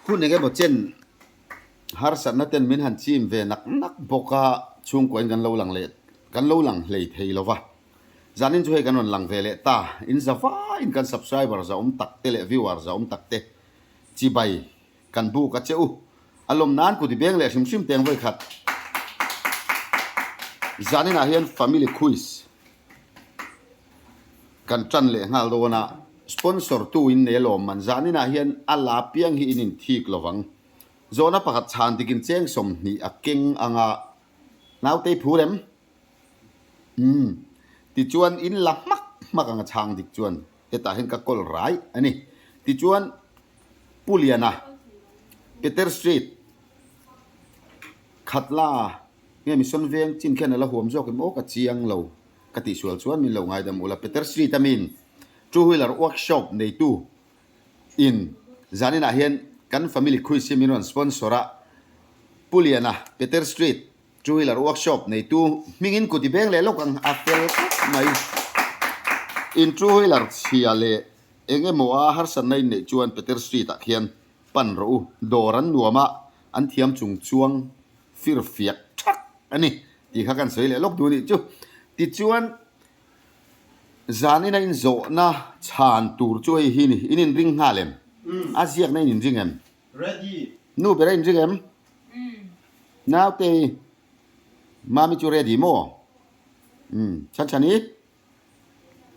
Hun eng emaw chen harsatna ten min han chim ve nak nak bawk a, chhungkuain kan lo lang leh kan lo lang hlei thei lo va. Zanin chu hei kan rawn lang ve leh ta, in za vaiin kan subscriber za awm tak te leh viewer za awm tak te chibai kan buk a che u. A lawm nan kut i beng leh hrim hrim teng vawi khat. Zaninah hian family quiz kan tan leh nghal dawn a, sponsor tu in nei alawm man zaninah hian a la piang hi in inthik lovang. Zawhna pakhat chhan dik in cheng 20 a keng anga nautei phur em? Umm tichuan in la hmak hmak anga chhang dik chuan hetah hian ka kawl rai a ni. Tichuan Pu Liana, Peter Street, Khatla nge Mission Veng chin khian a la huam zawk em aw ka chiang lo ka tihsual chuan min lo ngaidam ula Peter Street a min Two Wheeler Workshop neitu in zaninah hian kan family quiz hi min rawn sponsor a Pu Liana, Peter Street, Two Wheeler Workshop neitu hmingin kut i beng leh lawk ang a fel khawp mai. In Two Wheeler chhia leh eng emaw a harsatna in neih chuan Peter Street ah khian pan rawh u. Dawr an nuam a, an thiam chung chuang fir fiak thak a ni tih kha kan sawi leh lawk duh a nih chu. Tichuan zanin a inzawhna chhan tur chu hei hi ni, in inring nghal em? A ziakna in inring em? Ready. Nu ber a inring em? Naute Mami chu ready maw? Umm Chhanchhani?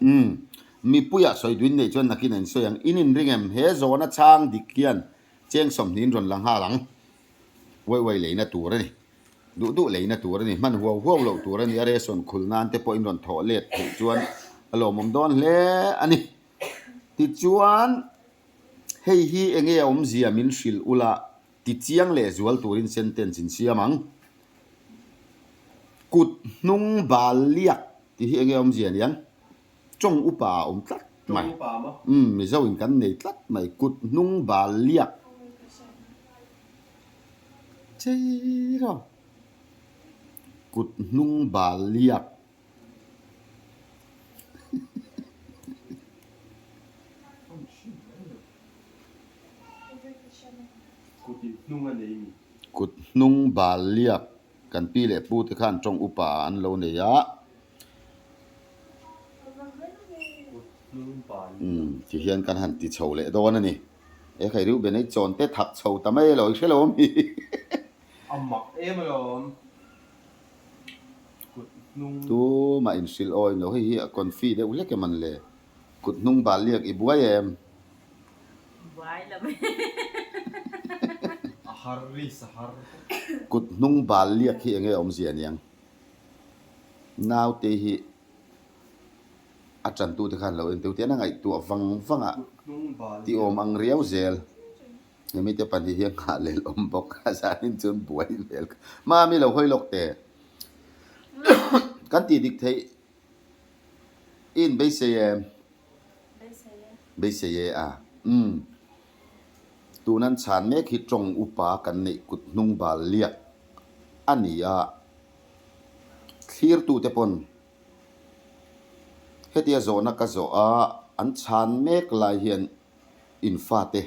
Umm mipuiah sawi duin neih chuan nakin a insawi ang. In inring em? He zawhna chhang dik hian cheng 20 in rawn la nghal ang. Uai uai leina tur a ni. Duh duh leina tur a ni. Hman huau huau loh tur a ni. A ration khul nan te pawh in rawn thawh let theih chuan a lawmawm dawn hle a ni. Tichuan hei hi enge a awmzia min hrilh ula Tichiang leh zual turin sentence in siam ang. Kut hnung bal liak tih hi enge awmzia niang? Tawng upa a awm tlat mai. Umm Mizo in kan nei tlat mai. Kut hnung bal liak. Chei rau. Kut hnung bal liak. Kut hnung bal liak kan pi leh pu te khan tawng upa ah an lo nei a. Umm ti hian kan han ti chho leh dawn a ni. E khai Reuben ei chawn te thak chho ta mai elo i hre lo a mi. A mak em alawm. Kut hnung. Tumah inhrilh awi lo hei hi a confi deuh hlek em an le. Kut hnung bal liak i buai em? Buai lo A har ri sa har. Kut hnung bal liak hi enge awmzia aniang? Naute hi a tantute khan lo en teuh tian a ngaihtuah vang vang a ti awm ang riau zel. Hemi te pahnih hi a nghah lel awm bawk a zanin chuan buai hmel kha. Mami lo hawi lawk teh. Kan tih dik theih I in beisei em? Beisei e. Beisei e a. Umm. Tun an chhan mek hi tawng upa kan neih kut hnung bal liak a ni a. Thlirtute pawn hetia zawhna ka zawh a, an chhan mek lai hian in fate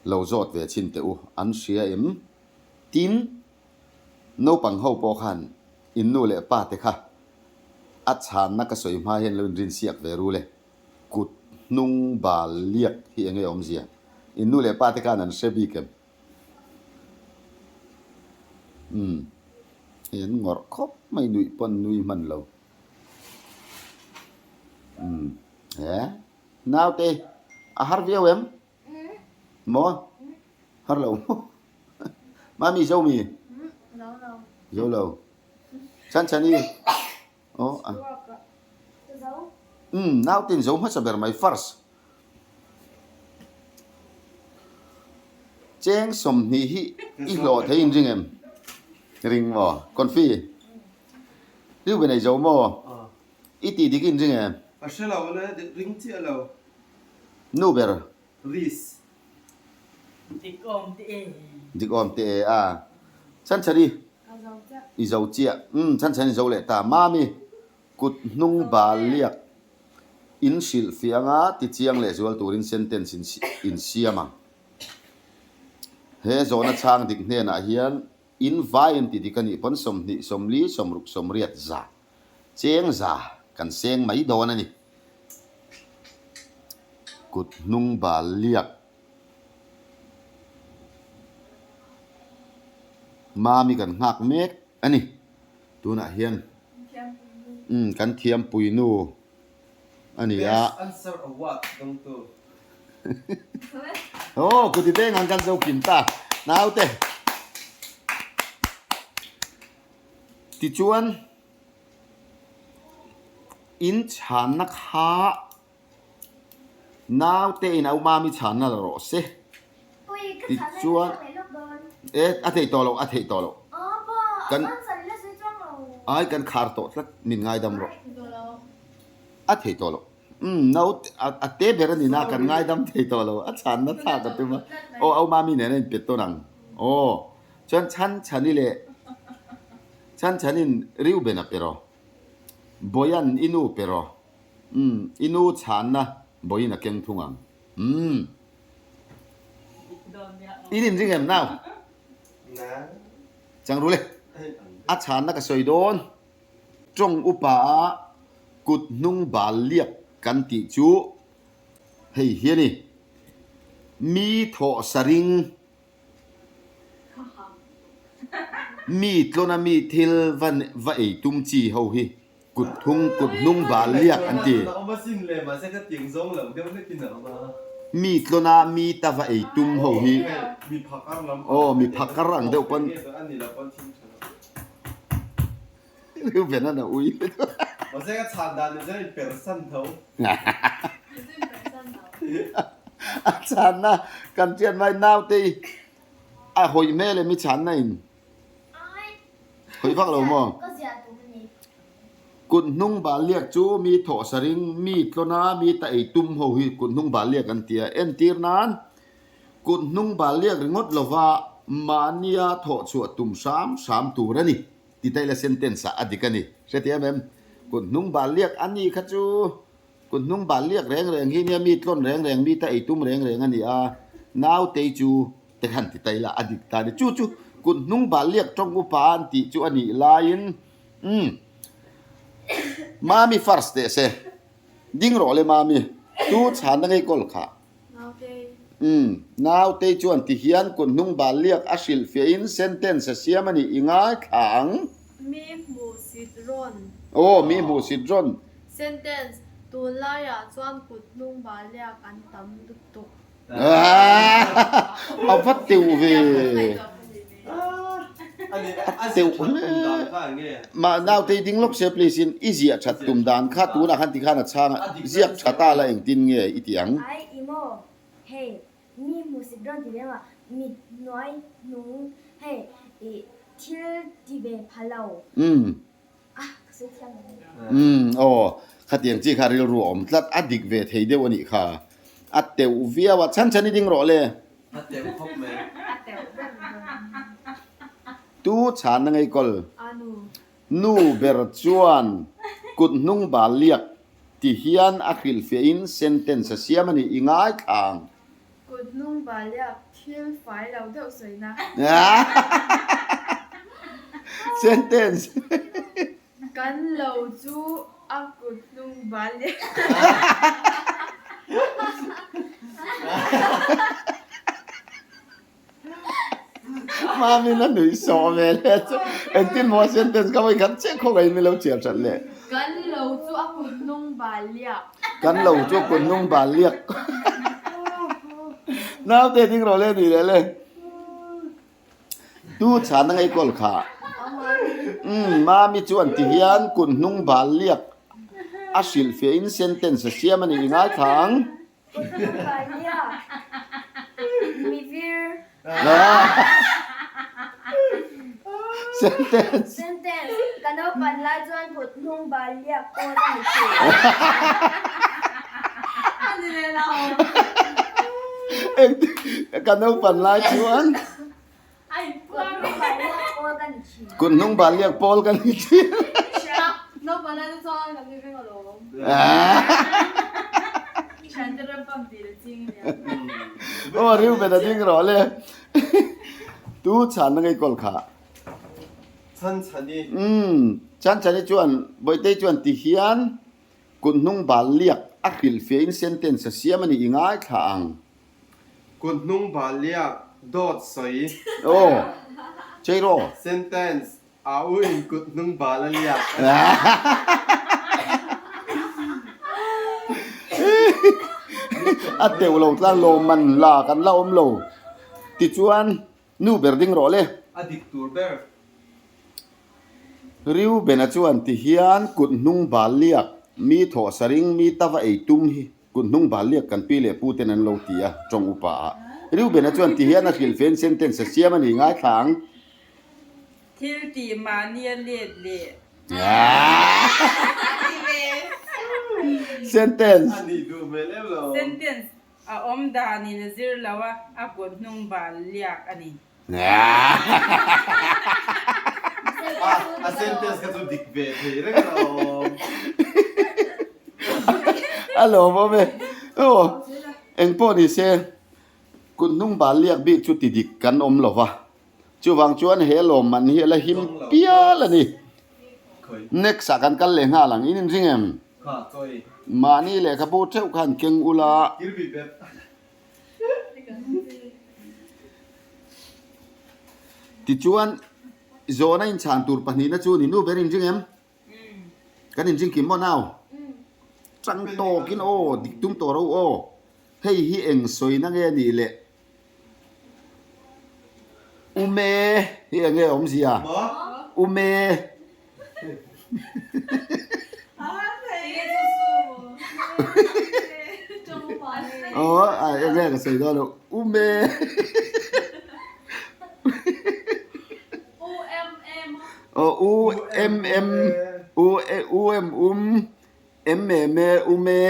lo zawt ve chhin teh u, an hria em? Tin, Naupang ho pawh khan in nu leh pa te kha a chhanna ka sawi hma hian lo inrin siak ve ru le. Kut hnung bal liak hi enge awmzia? In nu leh pa te khan an hre bik em? Umm, hei an ngawrh khawp mai nuih pawn nui hman lo. Umm, he naute a har viau em? Maw? Har lo maw? Mami zo mi? Zo lo. Chan chani. Oh a. Um nau tin zo hmasa ber mai first. Cheng 20 hi i hlawh thei in ring em? Ring maw? Confi. Riu be nei zo maw? I tih dik in ring em? Ka hre lo le, ring chiah lo. Nu ber. Risk. Dik awm teh e. Dik awm teh e a. Chhanchhani. I zo chiah. Umm Chhanchhani zo leh ta. Mami kut hnung bal liak in hrilh fiah anga ti chiang leh zual turin sentence in siam ang. He zawhna chhang dik hnenah hian in vai an ti dik a nih pawn 20, 40, 60, 80 za cheng za kan seng mai dawn a ni. Kut hnung bal liak. Mami kan nghak mek a ni. Tunah hian umm kan thiampui nu a ni a. Best answer award dawngtu. Aw kuti veng ang kan zo kim ta naute. Tichuan in chhanna kha Naute in au mami chhanna la rawh se. Tichuan e a theih tawh loh a theih tawh loh. Kan ai kan khar tawh tlat min ngaidam rawh. A theih tawh loh. Umm naute a te ber a ni na kan ngaidam thei tawh lo a chhanna thlak a tum a. Aw au mami nen a inpet tawn ang. Aw chuan chhan chhani leh chhan chhanin Reuben a pe rawh. Boyan i nu pe rawh. Umm, i nu chhanna bawiin a keng thung ang. Umm. In inring em nau? Chang ru le. A chhanna ka sawi dawn. Tawng upa a kut hnung bal liak kan tih chu hei hi a ni. Mi thawh sa ring. Mi tlawna mi thil va va ei tum chi ho hi kut thung kut hnung bal liak an ti. Mi tlawna mi ta va ei tum ho hi aw mi phakar ang deuh pawn Reuben a na ui. A chhanna kan hriat mai naute i a hawi hmel em i chhanna in hawi vak lo maw? Kut hnung bal liak chu mi thawh sa ring mi tlawna mi ta ei tum ho hi kut hnung bal liak an ti a, entir nan kut hnung bal liak ringawt lova mahnia thawh chhuah tum hram hram tur a ni. Ti taila sentence ah a dik a ni. Hrethiam em? Kut hnung bal liak a ni kha chu kut hnung bal liak reng reng hi nia mi tlawn reng reng mi ta ei tum reng reng a ni a, nautei chu te khan ti taila a dik ta a ni. Chu chu kut hnung bal liak tawng upa an tih chu a nih laiin umm Mami first teh se. Ding rawh le Mami, tu chhanna ngei kawl kha. Umm, nautei chuan ti hian kut hnung bal liak a hrilh fiahin sentence a siam a nih i ngaithla ang. Mi hmuh sit rawn. Aw, mi hmuh sit rawn. Sentence, Tunlaiah chuan kut hnung bal liak an tam lutuk. A va teuh ve. A teuh hle. Mah nautei ding lawk se please in i ziah that tum dan kha tunah khan tikhan a chhang a, ziak tha ta la engtin nge i ti ang? Ai i maw? Hei mi hmuhsit rawn ti lem a, mi hnuai hnung hei i thil ti ve pha lo. Umm aw, khatiang chi kha rilru a awm tlat, a dik ve thei deuh a nih kha. A teuh viau a, chhan chhan i ding rawh le. A teuh khawp mai. Tu chhan a ngei kawl. Nu ber chuan kut hnung bal liak ti hian a hrilhfiahin sentence a siam a nih i ngaithla ang. Kut hnung baliak thil fai lo deuh sawina. Sentence. Kan lo chu a kut hnung baliak. Mamin a nuih sawh ve le chu engtin maw sentence ka vawi khat chiah khawngaih in ilo chhiar that le. Kan lo chu a kut hnung bal liak. Kan lo chu a kut hnung bal liak. Naute ding rawh le nih leh le. Tu chhan a ngei kawl kha. Umm Mami chuan ti hian kut hnung bal liak a hrilh fiah in sentence a siam a nih i ngaithla ang. Sentence. Sentence, Ka naupan lai chuan kut hnung bal liak pawl a ni thin. Ka naupan lai chuan kut hnung bal liak pawl ka ni thin. Aw Reuben a ding rawh le. Tu chhanna ngei kawl kha. Chan chhani. Umm chan chhani chuan Bawihtei chuan ti hian kut hnung bal liak a hrilh fiahin sentence a siam a ni i ngaithla ang. Kut hnung bal liak dawt sawi. Aw Cheiraw. Sentence A u in kut hnung bal a liak. A teuh lo tlan lo man la kan la awm lo tichuan nu ber ding rawh le. A dik tur ber. Reuben-a chuan tihian kut hnung bal liak mi thawh saring mi ta va ei tum hi kut hnung bal liak kan pi leh pu ten an lo ti a tawng upa ah. Reuben-a chuan tihian a hrilhfen sentence a siam a ni ngaithla ang. Thil tih mahni a let leh. Sentence. A nih duh hmel em lo. Sentence a awm danin a zir lo a, a kut hnung bal liak a ni. A sentence kha chu dik ve thei reng lo. A lawmawm e. Aw, engpawh ni se, kut hnung bal liak bik chu ti dik kan awm lo va. Chuvang chuan he lawmman hi a la him pial a ni. Next ah kan kal leh nghal ang, in inring em? Mahni lehkhabu theuh khan keng ula. Tichuan zawhna inchhan tur pahnihna chu ni nu ber inring em? Kan inring kim maw nau? Chang tawkin aw, dik tum tawh ro aw. Hei hi eng sawina nge nih le? Ume hi eng nge awmzia? Ume. Aw eng nge ka sawi dawn lo. Ume. Aw U M M U U M Um M M E Ume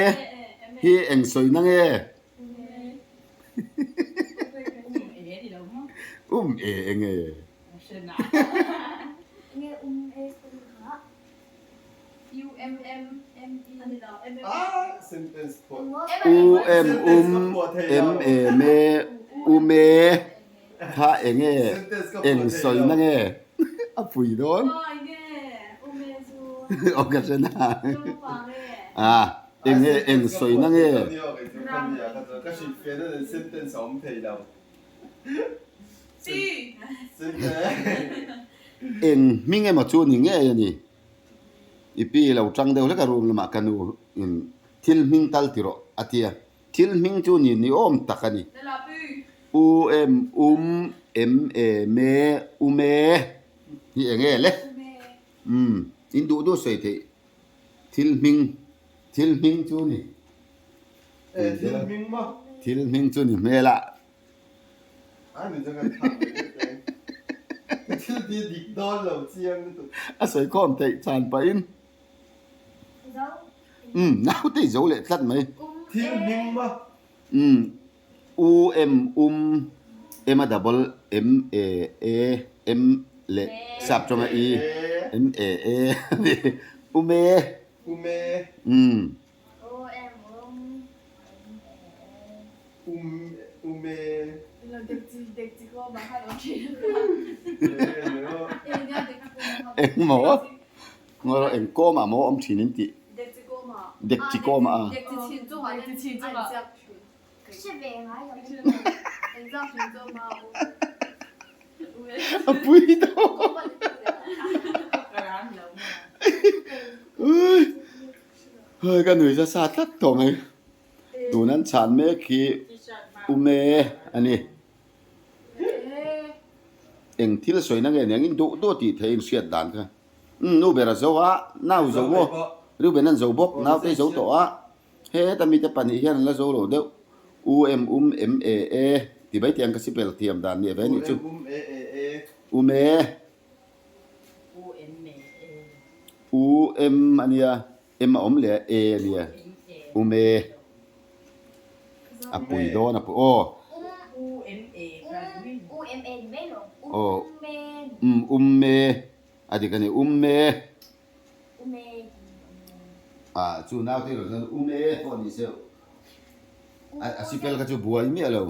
hi eng sawina nge? Um e eng e? U em um em e me u me kha eng e eng sawina nge a pui dawn aw ka hre na a. Eng nge eng sawina nge? Eng hming emaw chu ni ngei a ni. I pi lo tang deuh hlek a room lamah ka nu in thil hming tal ti rawh a ti a. Thil hming chu ni ni awm tak a ni. U em um em e me u me hi eng nge le? Umm in duh duh sawi theih. Thil hming, thil hming chu ni. E, thil hming maw? Thil hming chu ni hmel a. Ai min chuan kan thak leh vek ang. Ka thil ti dik dawn lo chiang lutuk. A sawi khawm theih chhan pahin. Zo. Umm, naute i zo leh tlat mai. Thil hming maw? Umm, U M um M a double M E E M leh sap tawng a I M E E um e Um e umm. U M um M E E. Um um e. Eng maw ngaw eng kawm ah maw awm thin in tih dekchi kawm ah a. A pui dawn. Hei ka nui nasa tlat tawh mai. Tun an chhan mek hi ume a ni. Eng thil sawina nge niang in duh duh tih theih in hriat dan kha. Umm nu ber a zo a, nau zo maw? Reuben an zo bawk, naute zo tawh a. Heta mite pahnih hian an la zo lo deuh. U em um em e e ti mai tiang ka sipel thiam dan nia ve nih chu. U em um e e e. Um e. U em e e. U em a nia, em a awm leh a e a nia. Um e. A pui dawn a pui aw. U em e kha ni mai. U em e ni mai lo. Aw. Um e. Um um e. A dik a ni um e. Ah chu naute erawh chuan um e pawh ni se a sipel kha chu buai miah lo.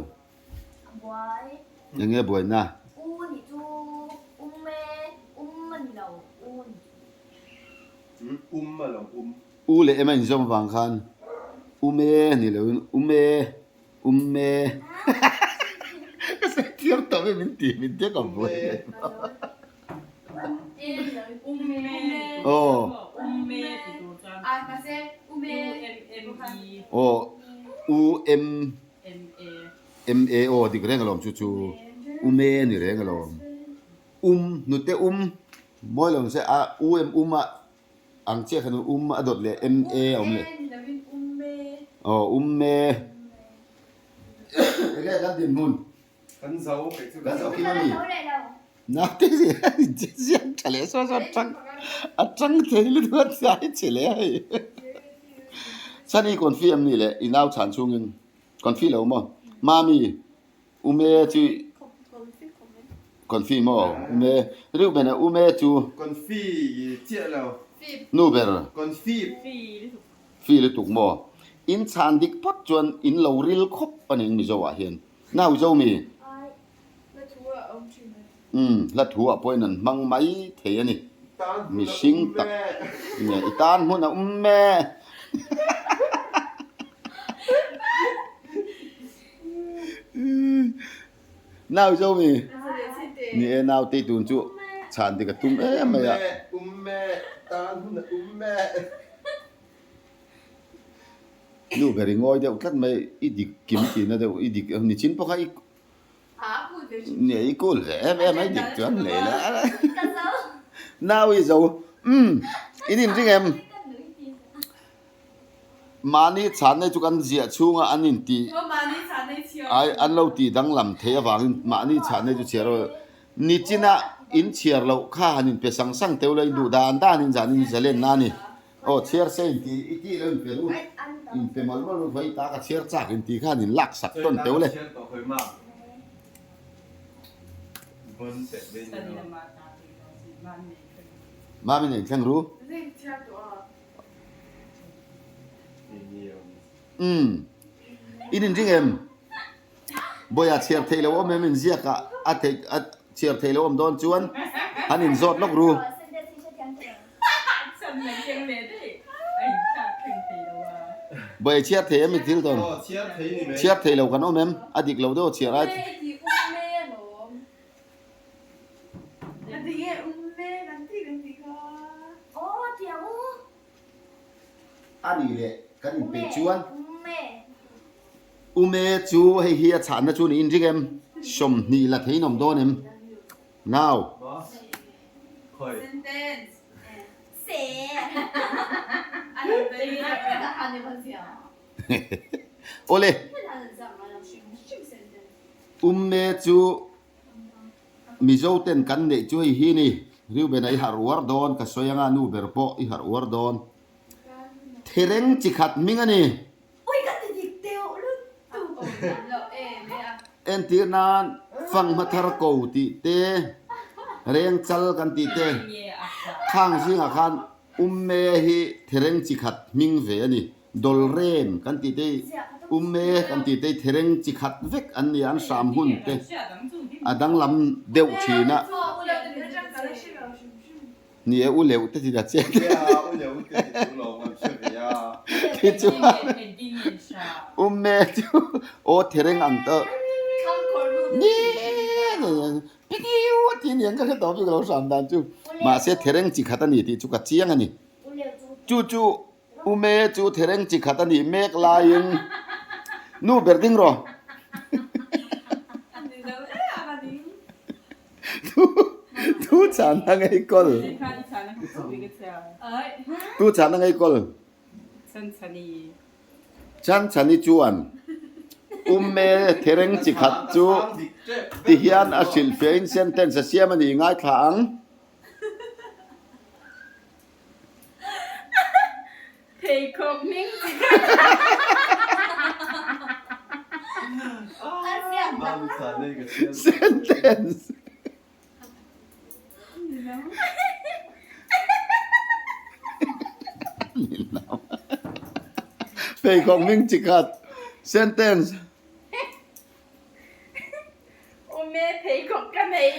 Enge buaina? U nih chu um e, um a ni lo, u nih chu. Um a lo um. U leh em a inzawm vang khan um e ni loin um e, um e. Ka sawi thiam tawh e min ti min tia ka buai em. Aw. Aw U M M A aw dik reng alawm chu chu um e a ni reng alawm. Um hnute um mawi lo se a U M um a ang chiah khan um a dawt leh M A a awm leh. Aw um e. Enge kan dinhmun? Kan zo kei chu kan zo kim a mi. Naute ziak tha leh saw saw tang a tang thei lutuk a chai che leh a hei. Chani confi em ni le i nau chhan chhungin confi lo maw? Mami ume chu confi maw ume Reuben-a ume chu Confi chiah lo. Nu ber. Confi. Fi lutuk maw? In chhan dik phawt chuan in lo ril khawp a ni Mizo ah hian. Nau zo mi? Umm, hla thu ah pawhin an hmang mai thei a ni. Mihring tak nge i tan hmun a um e. Nau zo mi? Ni e nau tei tun chu chhan dik a tum em mai a. Nu ber i ngawi deuh tlat mai, i dik kim tihna deuh, i dik ni chin pawh kha i nia i kul ve em em a, i dik chuan nei la nau i zo umm in inring em? Mahni chhanna chu kan ziah chhunga an intih ai an lo tih danglam thei avangin mahni chhanna chu chhiar ni china in chhiar loh kha han inpe sang sang teuh la in duh dan danin zanin zalenna a ni. Aw chhiar se in ti i tih lo in pe ru in pe mawlh mawlh ru vawi ta ka chhiar chak in tih khan in lak sak tawn teuh le. Mami nei thleng ru. Umm in inring em? Bawiha chhiar theih lo awm em in ziak ah a theih a chhiar theih lo awm dawn chuan an in zawt lawk ru. Bawiha chhiar thei em i thil tawn? Chhiar thei lo kan awm em? A dik lo deuh a chhiar ai. A nih leh kan inpeih chuan Ume chu hei hi a chhahna chu niin ring em? 20 la thei in awm dawn em? Nau. Awle. Ume chu Mizo ten kan neih chu hei hi ni. Reuben-a i harh uar dawn, ka sawi anga nu ber pawh i harh uar dawn. Thereng chi khat hming a ni. Entir nan fanghma thar ko tih te, reng chal kan tih te, khang zingah khan umme hi thereng chi khat hming ve a ni. Dawlrem kan tih te hi umme kan tih te hi thereng chi khat vek an ni a, an hram hun te a danglam deuh thin a. Ni e, u leuh te ti ta che. Ti chuan umme chu aw thereng ang tawh ni pikiu a ti aniang ka hre tawh bik lo hram dan chu mahse thereng chi khat a ni tih chu ka chiang a ni. Chu chu ume chu thereng chi khat a nih mek laiin nu ber ding rawh. Tu chan a ngei kawl. Tu chan a ngei kawl. Chan chani chuan umme thereng chi khat chu ti hian a hrilh fiahin sentence a siam a ni ngaithla ang. Pheikhawk hming chi khat. Sentence. Pheikhawk hming chi khat. Sentence. Ume pheikhawk ka nei.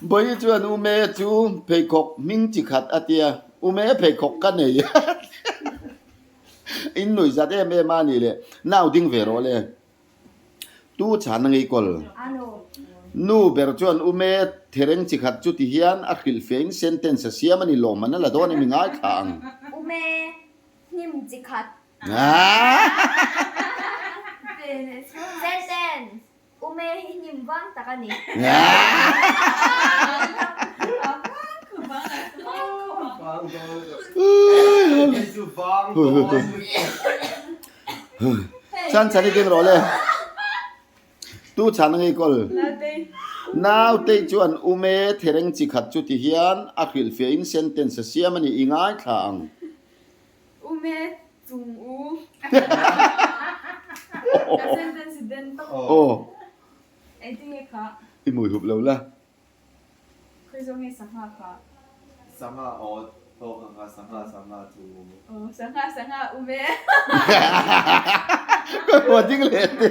Bawihi chuan Ume chu pheikhawk hming chi khat a tia, Ume pheikhawk ka nei a In nuih zat em em a nih le, nau ding ve rawh le. Tu chhan a ngei kawl. Nu ber chuan Ume thereng chi khat chu ti hian a hrilh fein sentence a siam a ni lawm an a la dawn em i ngaithla ang. Ume hnim chi khat. Sentence, Ume hi hnim vang tak a ni. Chan chan i ding rawh le. Tu chhan a ngei kawl. Nautei chuan Ume thereng chi khat chu ti hian a hrilhfiahin sentence a siam a ni i ngaithla ang. Ume chung u. Ka sentence den tawp. Aw. Engtin nge kha? I mui hup lo la. Khawi zawng nge sangha kha? Sangha aw aw kha kha sangha sangha chung u. Aw sangha sangha ume. Ka hua ding leh te.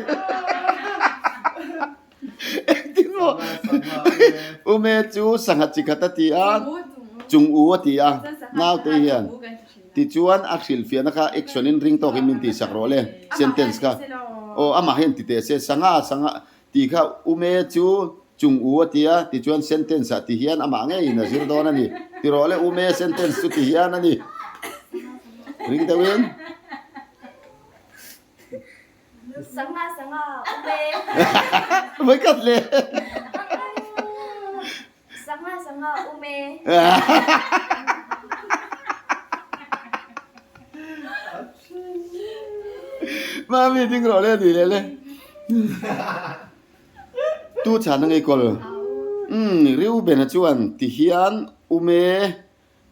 Engtin maw? Ume chu sangha chi khat a ti a, chung u a ti a, naute hian tichuan a hrilhfiahna kha action in ring tawkin min tihsak rawh le sentence kha aw amah hian ti teh se sangha sangha tih kha ume chu chung u a ti a tichuan sentence ah ti hian amah ngeiin a zir dawn a ni ti rawh le ume sentence chu ti hian a ni ring deuhin. Sangha sangha ume. Voi khat le. Sangha sangha ume. Mami ding rawh le ni le le. Tu chhan a ngei kawl. Umm Reuben-a chuan ti hian ume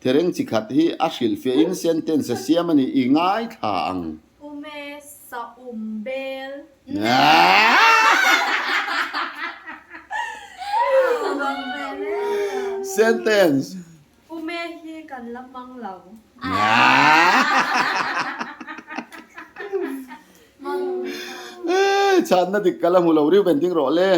Thereng chi khat hi a hrilhfiahin sentence a siam a ni i ngaithla ang. Ume saum bel. Sentence. Ume hi kan la hmang lo. Chhanna dik ka la hmu lo riu ven ding rawh le.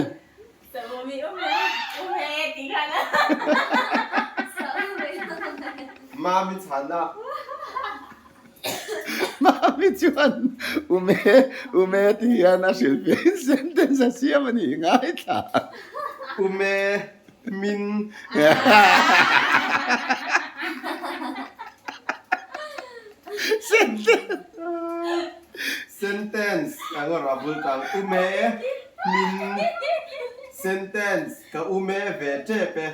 Mami chhana. Mami chuan ume ume ti hian a hrilh fiahin sentence a siam a nih ngaithla. Ume min. Sentence. Sentence ka ngawr a bul tang ume min sentence ka ume ve tep e.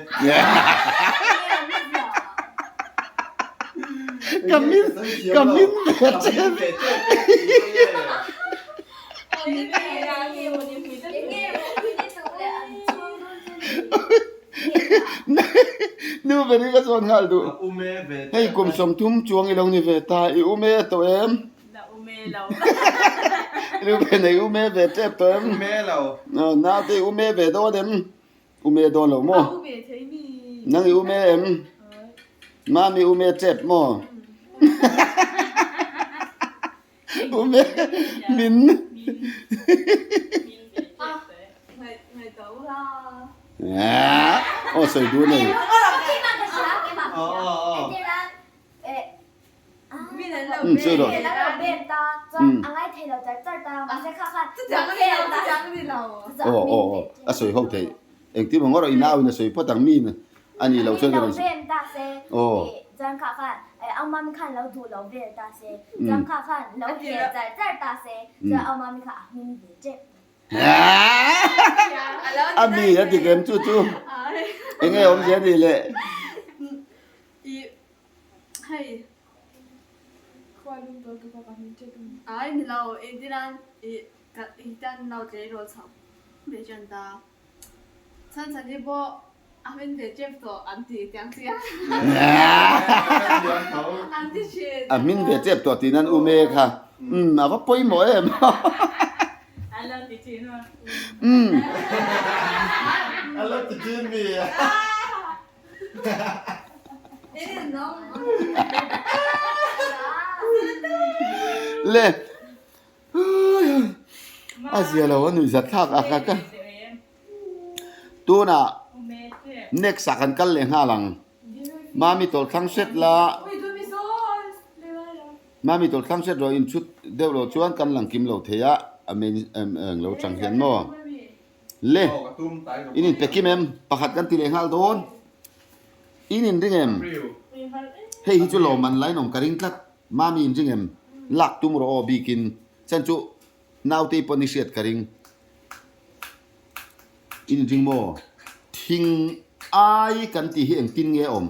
Ka min ka min ve tep e. Nu ber hi ka zawn nghal duh. Hei kum 30 chuang i lo ni ve ta i ume tawh em? La ume lo. Nu ber nei ume ve tep tawh em? Ume lo. Naute i ume ve dawn em? Ume dawn lo maw? Nang i ume em? Mami ume tep maw? Ume min. Aw sawi duh nei. Um sawi rawh. Aw aw aw a sawi ho theih. Engtin maw ngawrh i nau in a sawi phawt ang mi a nih loh chuan ka rawn aw. A mi a dik em chu chu enge awmzia a nih le. A hmin ve tep tawh an ti tiang chiah. An ti thin. A hmin ve tep tawh tih nan um e kha. Umm a va pawimawh em. An lo ti thin a. Umm. An lo ti thin mi. Le. A zia lo a nuih zat thlak a ka ka. Tunah next ah kan kal leh nghal ang. Mami tawlh thlang hret la. Mami tawlh thlang hret rawh in chhut deuh loh chuan kan lang kim lo thei a a main eng lo chang hian maw. Le in in pe kim em pakhat kan ti leh nghal dawn. In in ring em? Hei hi chu lawmman lain awm ka ring tlat. Mami in ring em? Lak tum rawh aw bikin chan chu Nautei pawn i hriat ka ring. In ring maw? Thing ai kan tih hi engtin nge awm?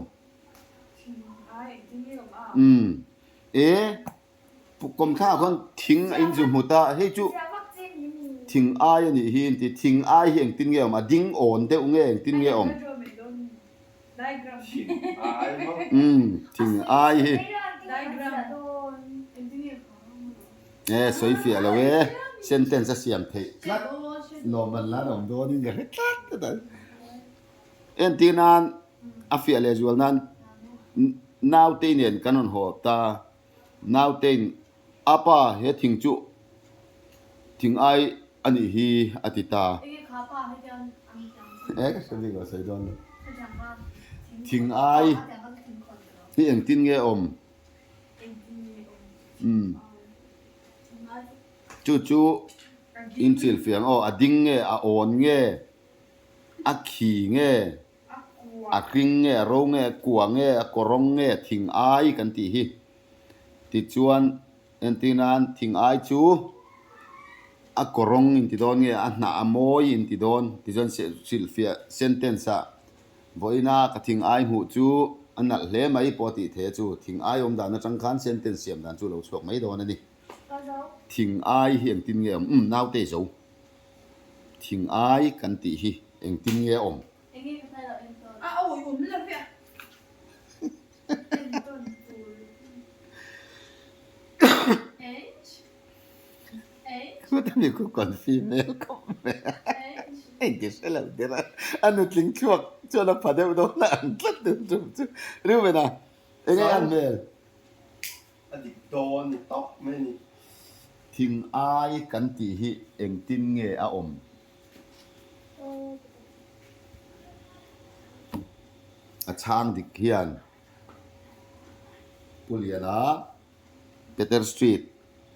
Thing ai engtin nge awm a? Umm. E, kawmthla ah khuan thing a inzu hmu ta, hei chu thing ai a nih hi in ti. Thing ai hi engtin nge awm? A ding awn deuh nge engtin nge awm? Thing ai maw? Umm, thing ai hi. E sawi fiah lo e, sentence a siam theih tlat, lawmman lan awm dawnin ka hre tlat tlat a. Entir nan a fiah leh zual nan nautei nen kan rawn haw ta, nauteiin a pa he thing chu thing ai a nih hi a ti ta. E ka hre bik lo sawi dawn lo. Thing ai hi engtin nge awm? Umm chu chu inchil fiang aw a ding nge a awn nge a khi nge a hring nge a ro nge a kua nge a kawrawng nge thing ai kan tih hi tichuan entir nan thing ai chu a kawrawng inti dawn nge a hnah a mawi inti dawn tichuan hrilhfiah sentence ah Vawiina ka thing ai hmuh chu a nalh hle mai pawh a tih thei a chu thing ai awm dan atang khan sentence siam dan chu lo chhuak mai dawn a ni. Thing ai hi engtin nge awm? Umm naute zo. Thing ai kan tih hi engtin nge awm? A awi awm lo ve a. Khut ami khu confi hmel khawp mai a, engti hre lo der a, a nutling thluak chuan a pha deuh dawn a ang tlat deuh ṭum chu Reuben a enge an hmel? A dik dawn ni tawp mai a ni. Thing ai kan tih hi engtin nge a awm? A chhang dik hian Pu Liana Peter Street,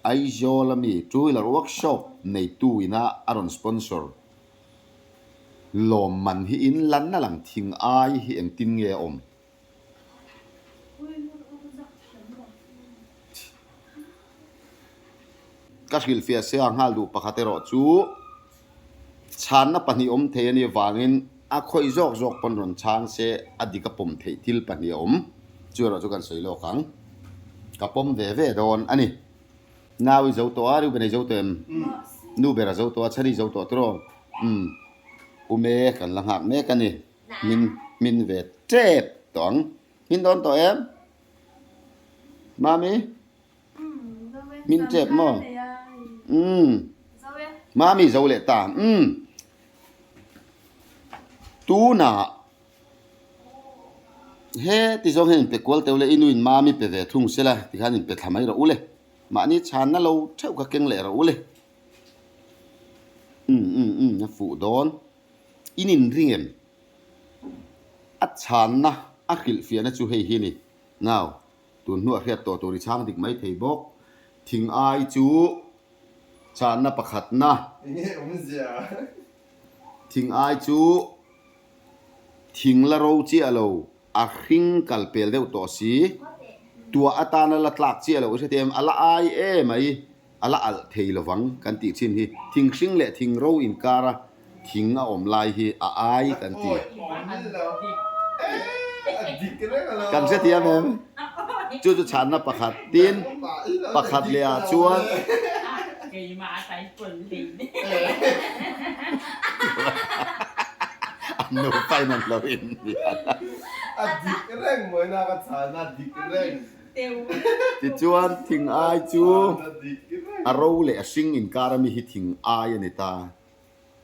Aizawl ami Two Wheeler Workshop neitu ina a rawn sponsor lawmman hi in lan a lang thing ai hi engtin nge a awm? Ka hrilhfiah sia nghal duh pakhat erawh chu chhanna pahnih awm thei a nih avangin a khawih zawk zawk pawn rawn chhang se a dik a pawm theih thil pahnih a awm. Chu erawh chu kan sawi lawk ang. Ka pawm ve ve dawn a ni. Nau i zo tawh a, Reuben a i zo tawh em? Nu ber a zo tawh a, Chhani i zo tawh tiraw? Umm. Ume kan la nghak mek a ni. Hmin hmin ve tep tawh ang. Hmin dawn tawh em? Mami? Min tep maw? Umm. Mami zo leh ta. Umm. Tunah he ti zawng hian inpe kual teuh le i nuin Mami pe ve thung sela tikhan inpe thla mai rawh u le. Mahni chhanna lo theuh kha keng leh rawh u le. Umm umm umm a fuh dawn. In inring em? A chhanna a hrilhfiahna chu hei hi a ni. Nau. Tun hnuah hriat tawh tur i chhang dik mai thei bawk. Thing ai chu chhanna pakhatna. Enge awmzia? Thing ai chu thing la ro chiah lo, a hring kal pel deuh tawh si. Tuah atana la tlak chiah lo i hre thei em? A la ai emai, a la alh thei lovang kan tih thin hi. Thing hring leh thing ro inkara Thing a awm lai hi a ai kan ti. Kan hre thiam em? Chu chu chhanna pakhat tin pakhat leh ah chuan Nupa in an lo inhnial a. A dik reng mawi na ka chhan a dik reng. Tichuan thing ai chu a ro leh a hring inkar ami hi thing ai a ni ta.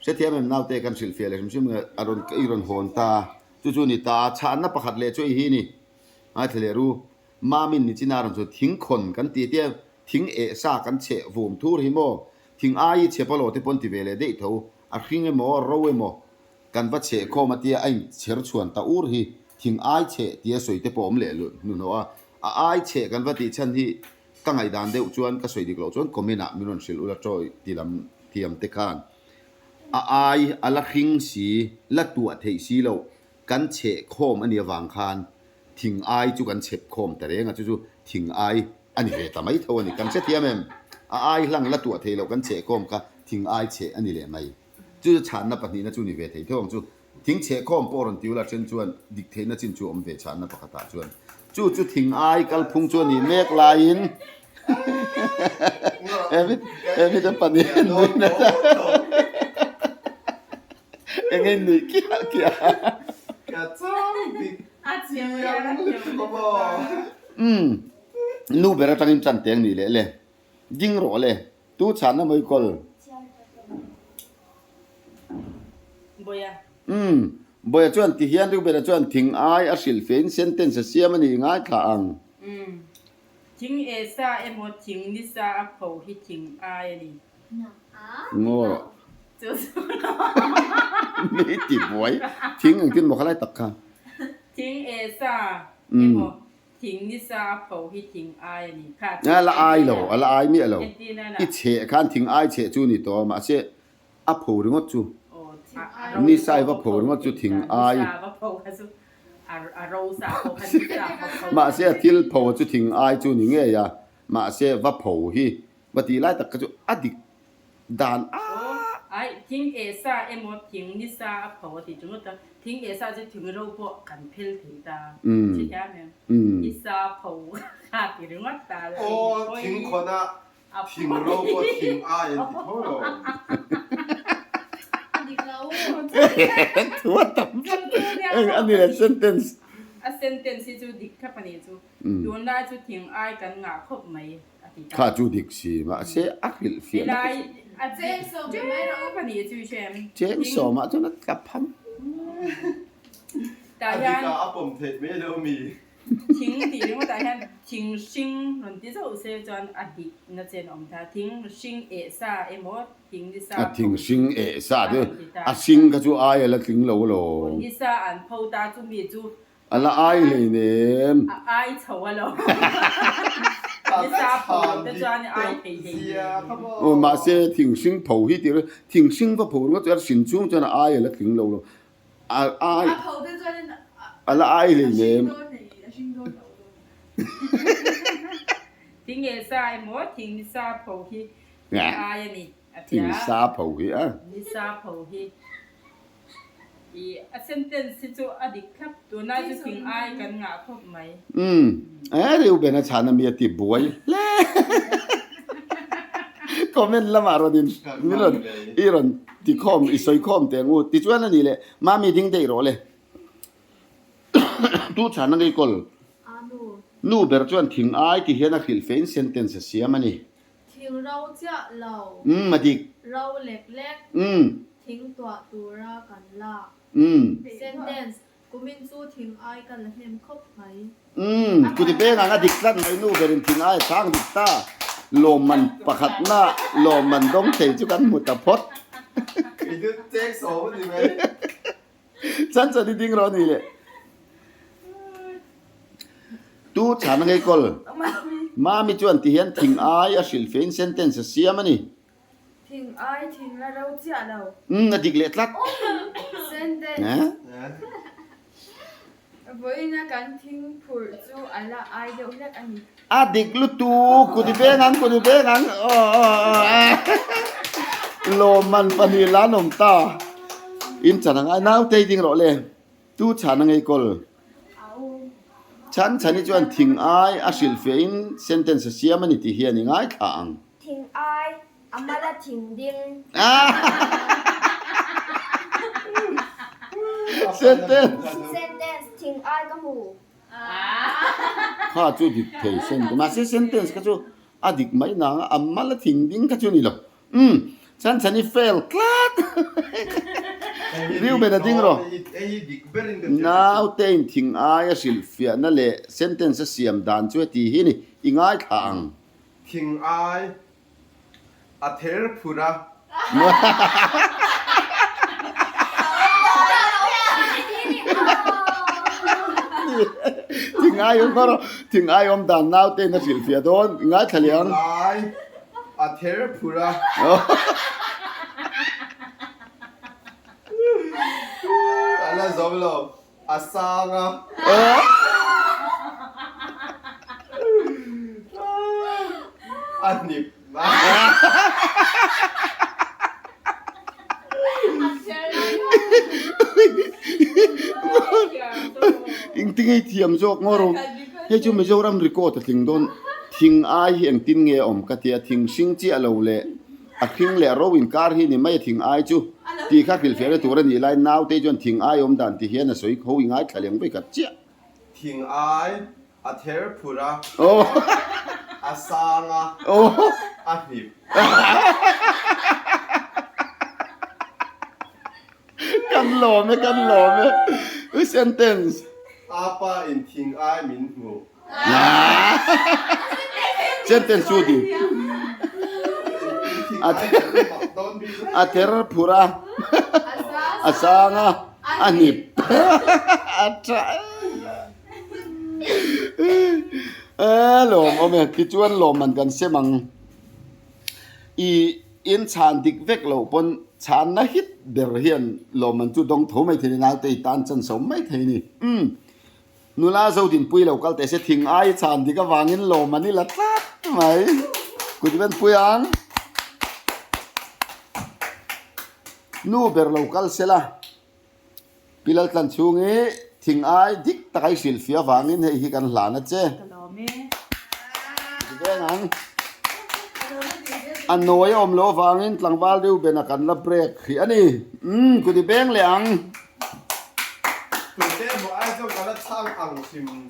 Hrethiam em naute kan hrilhfiah leh hrim hrim nge a rawn i rawn hawn ta. Chu chu a ni ta. Chhanna pakhat leh chu hei hi a ni. Ngaithla leh ru. Mamin nichina a rawn sawi thingkhawn kan ti tia thing eh sa kan cheh vum thur hi maw thing ai i chhe pawlawh te pawn ti ve leh daih tho. A hring emaw ro emaw kan va cheh khawm a tia a inchher chhuan ta ur hi thing ai cheh tia sawi te pawh awm leh hnuhnawh a. A ai cheh kan va tih chhan hi Ka ngaihdan deuh chuan ka sawi dik loh chuan comment ah min rawn hrilh ula chawi ti lam thiam te khan a ai a la hring si, la tuah theih si loh kan cheh khawm a nih avang khan thing ai chu kan chhep khawm ta reng a, chu chu thing ai a ni ve ta mai tho a ni. Kan hrethiam em? A ai hlang la tuah theih loh kan cheh khawm kha thing ai cheh a ni leh mai. Chu chu chhanna pahnihna chu ni ve thei theuh ang chu. Thing chhehkhawm pawh rawn ti ula then chuan dik theihna chin chu a awm ve chhanna pakhatah chuan chu chu thing ai kalphung chu a nih mek laiin he mite pahnih an nui nasa eng nge nuih kiah kiah umm nu ber atangin tan teng nih leh le ding rawh le. Tu chhanna mai kawl. Bawia. Umm. Bawia chuan ti hian Rubena chuan thing ai a hrilh fein sentence a siam a ni ngaithla ang. Umm. Thing e sa emaw thing ni sa a pho hi thing ai a ni. Ngaw rawh. Chu chu Mi ti buai. Thing engtin maw khalai tak kha. Thing e sa emaw Thing ni sa a pho hi thing ai a ni kha. A la ai lo, a la ai miah lo. I cheh khan thing ai cheh chu ni tawh a, mahse a pho ringawt chu, ni sa i va pho ringawt chu thing ai. Mahse a thil pho chu thing ai chu ni ngei a, mahse va pho hi va tih lai tak kha chu a dik Dan a. Aih, thing eh sa emaw thing ni sa a pho a ti chu ngawt a, thing eh sa chu thing ro pawh kan phel thei ta, hrethiam em? Ni sa pho kha ti ringawt ta. Aw, thing khawn a thing ro pawh thing ai an ti tho lo. A dik lo. Thu a tam tlat. Eng a ni le sentence. A sentence hi chu dik thlap a nih chu. Tunlai chu thing ai kan ngah khawp mai. Kha chu dik si mahse a hrilh fiah na Cheng sawmah chuan a tla pham. A thing hring eh sa chu a hring kha chu ai a la tling lo alawm. A la ai hleinem. A ai chho a lo. Nisa pho te chuan ai thei thei. Aw mahse thing hring pho hi tih thing hring va pho ringawt chuan hrin chhung chuan a ai a la tling lo lo. A ai. A pho te chuan a la ai hleinem. A hring dawn lo. Thing eh sa emaw thing nisa pho hi a ai a ni. A tia. Thing sa pho hi a. Nisa pho hi. I a sentence hi chu a dik thlap, tunlai chu thing ai kan ngah khawp mai. Umm, e Reuben a chhan ami a ti buai hle. Comment lamah rawn in min rawn i rawn ti khawm i sawi khawm teh ang u. Tichuan a nih leh Mami ding daih rawh le. Tu chhan a ngei kawl. Nu ber chuan thing ai ti hian a hrilh fein sentence a siam a ni. Thing ro chiah lo. Umm a dik. Ro lek lek. Umm. Thing tuah tura kan lak. Umm. Sentence, Kumin chu thing ai ka la hnem khawp mai. Umm, kuti peng ang a dik tlat mai nu berin thing ai a chhang dik ta. Lawmman pakhatna lawmman dawng thei chu kan hmu ta phawt. Kei chu cheng sawm a ni mai. Chan chan i ding rawh a ni le. Tu chhan a ngei kawl. Mami chuan ti hian thing ai a hrilh fein sentence a siam a ni. Thing ai thing la ro chiah lo. Umm a dik leh tlat. Sentence. Vawiina kan thing phurh chu a la ai deuh hlek a ni. A dik lutuk, kut i veng ang, kut i veng ang, aw lawmman pahnih la an awm ta. In chan ang ai nautei ding rawh le, tu chhan a ngei kawl. Chhan chhan hi chuan thing ai a hrilh fiahin sentence a siam a ni tih hian i ngaithla ang. Thing ai a mal a thing ding. Sentence. Sentence, Thing ai ka hmu. Kha chu dik thei sentence. Mahse sentence kha chu a dik mai nang a, a mal a thing ding kha chu ni lo. Umm, Chhanchhani fail tlat. Reuben a ding rawh. Naute in thing ai a hrilhfiahna leh sentence a siam dan chu heti hi ni, i ngaithla ang. Thing ai A ther phur a. Thing ai awm rawh, thing ai awm dan naute in a hrilhfiah dawn, i ngaithla leh ang. Thing ai a ther phur a. A la zo lo, a sang a. A hnip. Engtin nge i thiam zawk ngaw rawh. Hei chu Mizoram record a tling dawn. Thing ai hi engtin nge a awm ka tia thing hring chiah lo leh A hring leh a ro inkar hi ni mai a thing ai chu tih kha hrilhfiahna tur a nih lai naute chuan thing ai awm dan ti hian a sawi kho i ngaithla leng vei khat chiah. Thing ai a ther phur a, a sang a, a hnip. Kan lawm e, kan lawm e. Sentence. Apa in thing ai min hmuh. Sentence chu ti. A ther phur a, a sang a, a hnip. A tha e lawm awm e. Tichuan lawmman kan sem ang. I in chhan dik vek loh pawn chhanna hit ber hian lawmman chu dawng tho mai thei ni. Naute i tan chan so mai thei ni. Umm. Nula Zodinpui lo kal teh se thing ai chhan dik avangin lawm an i la tlat mai. Kut ven pui ang. Nu ber lo kal se la. Pi Laltlan chhung i thing ai dik tak a i hrilhfiah avangin hei hi kan hlan a che. Ka lawm e. Kut veng ang. A nawi a awm loh avangin tlangval Reuben-a kan la break hrih a ni. Umm kut i beng leh ang. Tute emaw ai chuan ka la chhang ang hrim hrim.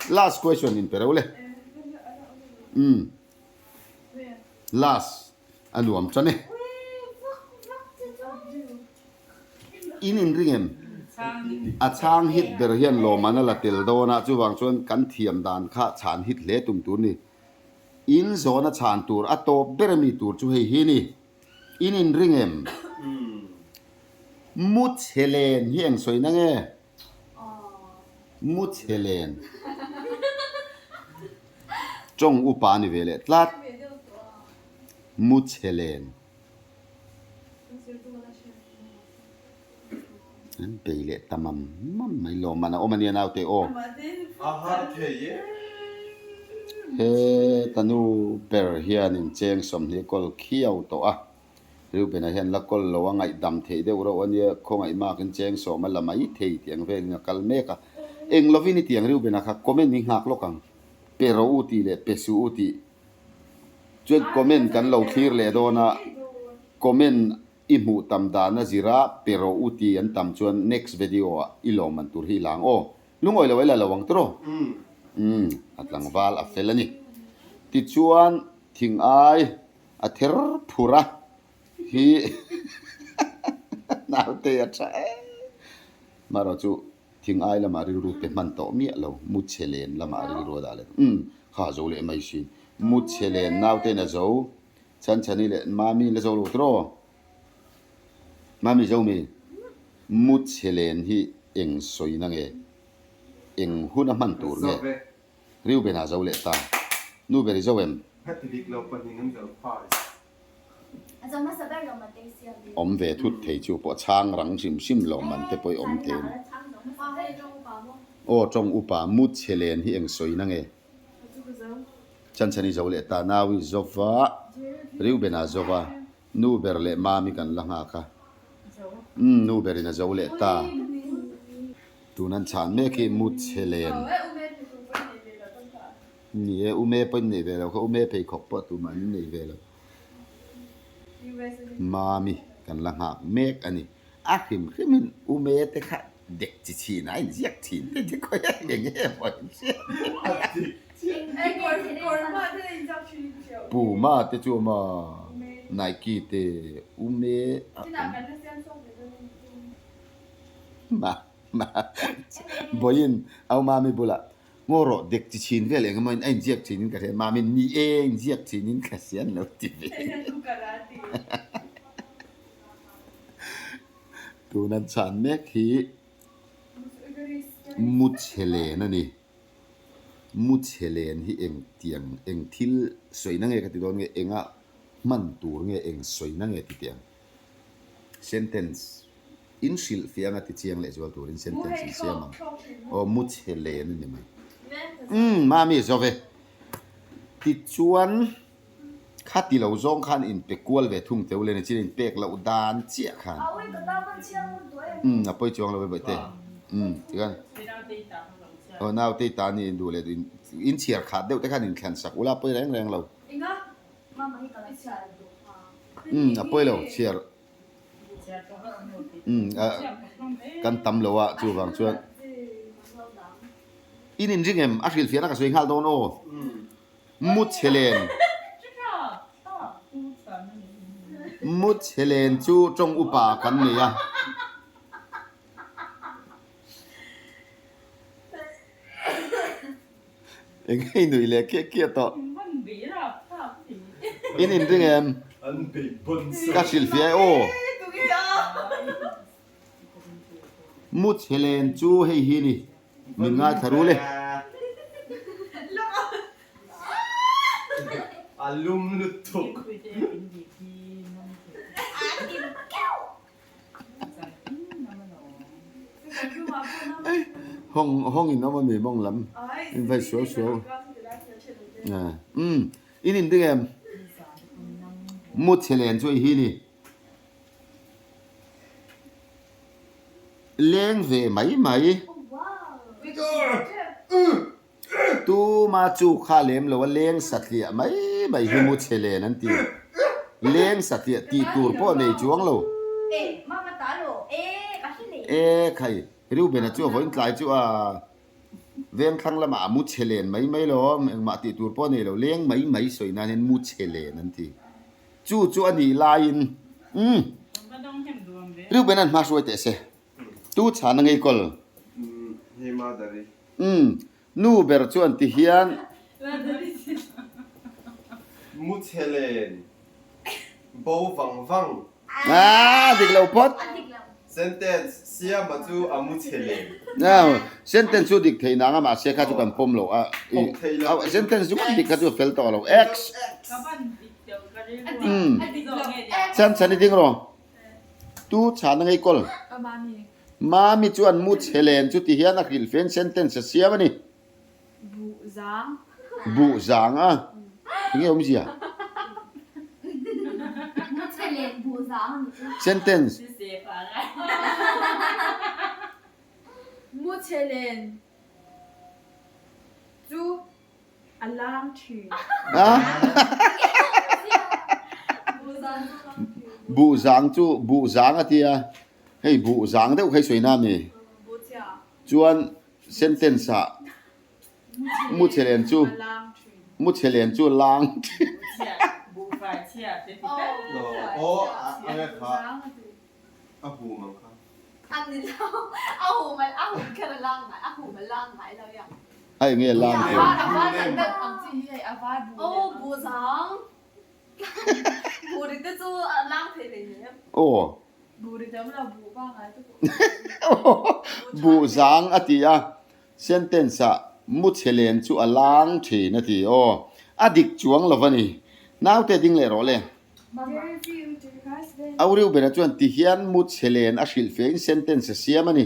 Last question in pe reuh le. Umm. Last a nuam tan e. In in ring em? A chhang hit ber hian lawmman a la tel dawn a, chuvang chuan kan thiam dan kha chhan hit hle tum tur ni. In zawhna chhan tur a tawp ber ami tur chu hei hi ni. In in ring em? Mu chhe len hi eng sawi na nge? Mu chhe len. Tawng upa a ni ve leh tlat. Mu chhe len. An bei leh ta mam mam mai lawm an a awm a nia naute aw. A har thei e. He ta nu ber hianin cheng 20 kawl khiau tawh a, Reuben-a hian la kawl lo a ngaihdam theih deuh reuh a nia, khawngaih makin cheng sawm a la mai thei tih ang velin a kal mek a. Eng lovin i tiang Reuben-a kha comment hi nghak lawk ang, pe rawh u tih leh pe suh u tih chuan comment kan lo thlir leh dawn a, comment I hmuh tam dan a zir a, pe rawh u ti an tam chuan next video ah i lawm man tur hi i lang aw. Lungawi lo ela lo ang tiraw? Umm, a tlangval a fel a ni. Tichuan thing ai a ther phur a hi naute a tha em. Marawh chu thing ai lamah rilru pe hman tawh miah lo, mu chhe len lamah rilru a dah leh. Umm, kha a zo leh mai sin. Mu chhe len naute in a zo. Chhanchhani leh Mami la zo lo tiraw? Mami zo mi? Mu chhe len hi eng sawi na nge? Eng hun a hman tur nge? Reuben a zo leh ta. Nu ber i zo em? Awm ve thut thei chu pawh chhang rang hrim hrim lo man te pawh i awm thei a ni. Aw tawng upa mu chhe len hi eng sawi na nge? Chhanchhani zo leh ta Naui Zova, Reubena Zova, nu ber leh Mami kan la nghak a. Umm, nu berin a zo leh ta. Tun an chhan mek hi mu chhe len. Ni e, ume pawh in nei ve lo kha, ume pheikhawk pawh tumah an nei ve lo. Mami kan la nghak mek a ni. A hrim hrimin ume te kha dek chi chhin a inziak thin te te khawi a eng nge maw inhriat Puma te chu a awm a, Nike te ume a awm. Vawiin au mami bulah Ngaw rawh dek chi chhin vel eng emaw in a inziak thin in ka hria mami ni e a inziak thin in ka hria an lo ti ve. Tun an chhan mek hi Muchhe len a ni. Muchhe len hi eng tiang eng thil sawina nge ka ti dawn nge enga hman tur nge eng sawina nge ti teh ang. Sentence In hrilh fiang a ti chiang leh zual turin sentence in siam ang. Aw mu chhe len a ni mai. Umm mami zo ve. Tichuan kha ti lo zawng khan in pe kual ve thung teu le ni chin in pek loh dan chiah khan. Umm a pawi chuang lo e bawihte. Umm tikhan aw naute i ta ni in duh leh in chhiar khat deuh te khan in thlan sak ula pawi reng reng lo. Umm a pawi lo chhiar Kan tam lo a chuvang chuan in inring em a hrilhfiahna ka sawi nghal dawn aw Muchhe len Muchhe len chu tawng upa kan nei a. Eng nge i nuih leh kiah kiah tawh? In inring em? Ka hrilhfiah e aw. Mu chhe len chu hei hi ni, min ngaithla rul e. Hawng hawng in awm a mi mawng lam in vai suau suau umm in in ding em mu chhe len chu i hi ni leng ve mai mai. Tuma chu kha lem lo a leng satliah mai mai hi mu chhe len an ti. Leng satliah tih tur pawh nei chuang lo. E khai, Reuben-a chu a vawiin tlai chu a vengthlang lamah a mu chhe len mai mai lo, engmah tih tur pawh nei lo, leng mai mai sawi nan hian mu chhe len an ti. Chu chu a nih laiin, umm, Reuben-a'n hma hruai teh se. Tu chhan a ngei kawl? Umm, nu ber chuan ti hian. Mu chhe len, bo vang vang. Aaa, dik lo phawt. Sentence, Siama chu a mu chhe len. Sentence chu dik theih nang a, mahse kha chu kan pawm lo a. Sentence chu kan dik kha chu a fel tawh lo. X. Umm, chhan chhan i ding rawh. Tu chhan a ngei kawl. Mami chuan mu chhe len chu ti hian a hrilh fen sentence a siam a ni. Buh zang. Buh zang a. Enge awmzia? Mu chhe len buh zang a ni chu. Sentence. Mu chhe len chu A lang thin. Buh zang chu buh zang a tia, hei buh zang deuh kha i sawi na a mi? Chuan sentence ah mu chhe len chu mu chhe len chu lang thin. A enge lang tur? Aw. Buh zang a ti a, sentence ah mu chhe len chu a lang thin a ti. Aw, a dik chuang lo a ni. Naute ding leh rawh le. Au Reuben-a chuan ti hian mu chhe len a hrilh fe in sentence a siam a ni.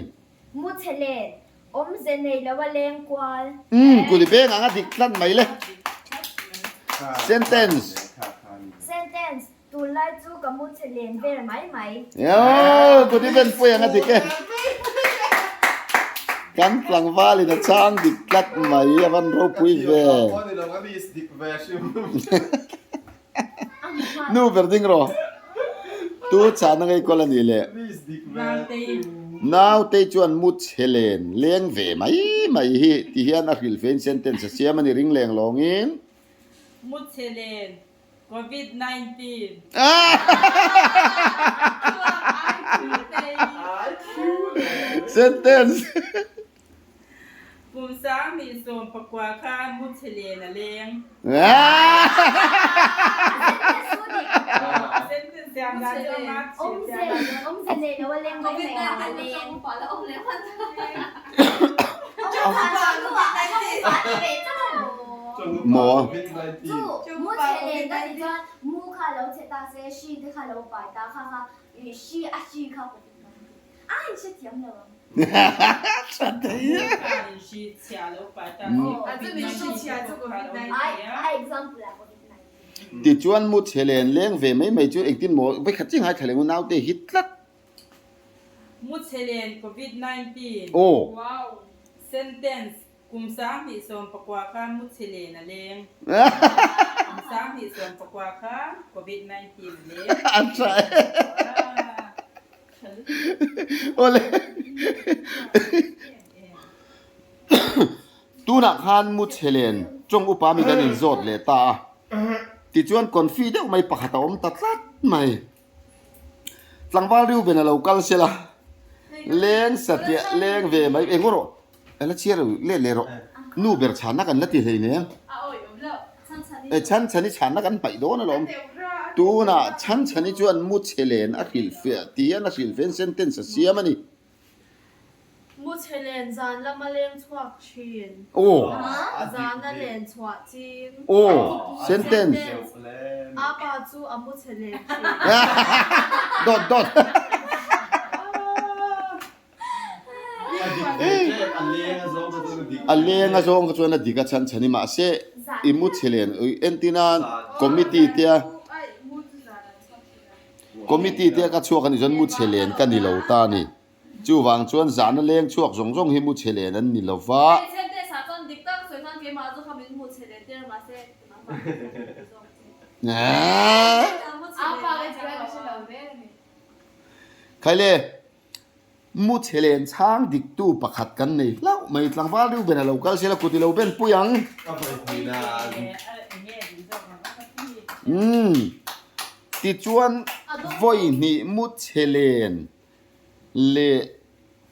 Mu chhe len, awmze nei lo a leng kual. Umm, kuli beng ang a dik tlat mai le. Sentence. Sentence, Tunlai chu ka mu chhe len vel mai mai. Aw, kuli ben pui ang a dik e. Kan tlangval in a chang dik tlat mai, a van ropui ve. Nu ber ding rawh. Tu chhahna ngei kawl a nih le? Nautei chuan mu chhe len leng ve mai mai hi ti hian a hrilh fein sentence a siam a ni ring leng lawngin. Mu chhe len Covid 19. Sentence. Kum 2019 khan mu chhe len a leng. Maw? Tichuan mu chhe len leng ve mai mai chu engtin maw vawikhat chiah ngaithla leh naute hi tlat. Mu chhe len covid 19. Aw. Sentence, Kum 2019 khan mu chhe len a leng. Kum 2019 khan covid 19 a leng. A tha e. Awle. Tunah khan mu chhe len tawng upa mi kan inzawt leh ta a. Tichuan confi deuh mai pakhat a awm ta tlat mai. Tlangval Reuben a lo kal sela, leng satliah leng ve mai eng rawh a la chhiar let leh rawh. Nu ber chhanna kan la ti hlei nen. E chhan chhani chhanna kan paih dawn alawm. Tunah chhan chhani chuan mu chhe len a hrilhfiah ti hian a hrilhfiah in sentence a siam a ni. Mu chhe len zan lama leng chhuak thin. Aw. Zana len chhuah ching. Aw. Sentence. A pa chu a mu chhe len thin. Dawt dawt. A leng a zawng kha chuan a dik a chhan chhan i mahse i mu chhe len entir nan committee te a. Committee te ka chhuak a nih chuan mu chhe len ka ni lo ta a ni. Chuvang chuan zahna leng chhuak zawng zawng hi mu chhe len an ni lo va. Khaile, mu chhe len chhang diktu pakhat kan nei hlauh mai. Tlangval Reuben a lo kal sia la kut i lo ben pui ang. Umm. Tichuan vawi hnih mu chhe len leh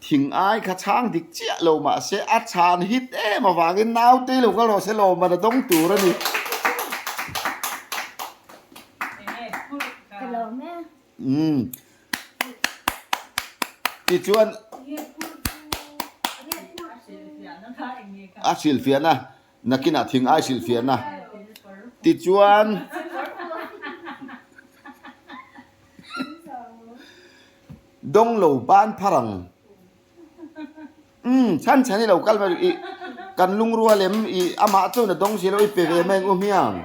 thing ai kha chhang dik chiah lo mahse a chhan hit em avangin naute lo kal rawh se lawmman a dawng tur a ni. Umm. Tichuan a hrilhfiahna Nakinah thing ai hrilhfiahna tichuan dawng lo ban phar ang. Umm chhan chhan i lo kal mai i kan lungrua lem i amah chuan a dawng si lo i pe ve mai ang u hmiang.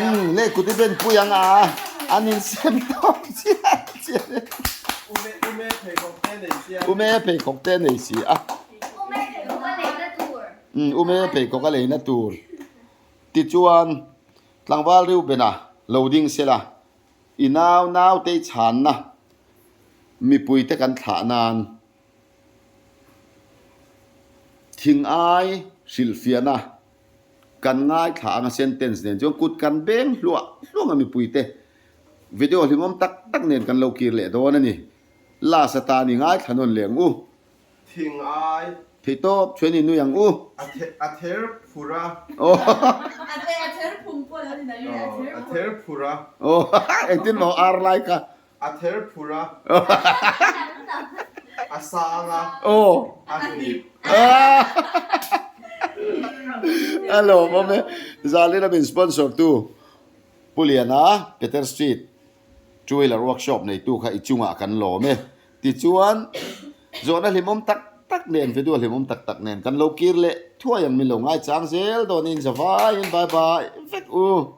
Umm leh kut i ben pui ang a an insem tawp chiah chiah e. Ume pheikhawk te nei si a. Umm ume pheikhawk a leina tur tichuan tlangval Reubena lo ding sela i nau naute i chhanna mipuite kan thlah nan thing ai hrilhfiahna kan ngaithla anga sentence nen chuan kut kan beng hluah hluang a mipuite video hlimawm tak tak nen kan lo kir leh dawn a ni last atan i ngaithla nawn leh ang u. Thing ai. Thei tawp chuan i nui ang u. A ther phur a. A ther phum pawh lo ni mai e, a ther A ther phur a. Aw engtin maw ar lai kha. A ther phur a. A sang a. Aw. A hnip. A lawmawm e. Zalin a min sponsor tu Pu Liana, Peter Street. Two wheeler workshop neitu kha i chungah kan lawm e. Tichuan, zawhna hlimawm tak tak nen, video hlimawm tak tak nen kan lo kir leh thuai ang min lo ngaichang zel dawnin zavaiin bye bye vek u.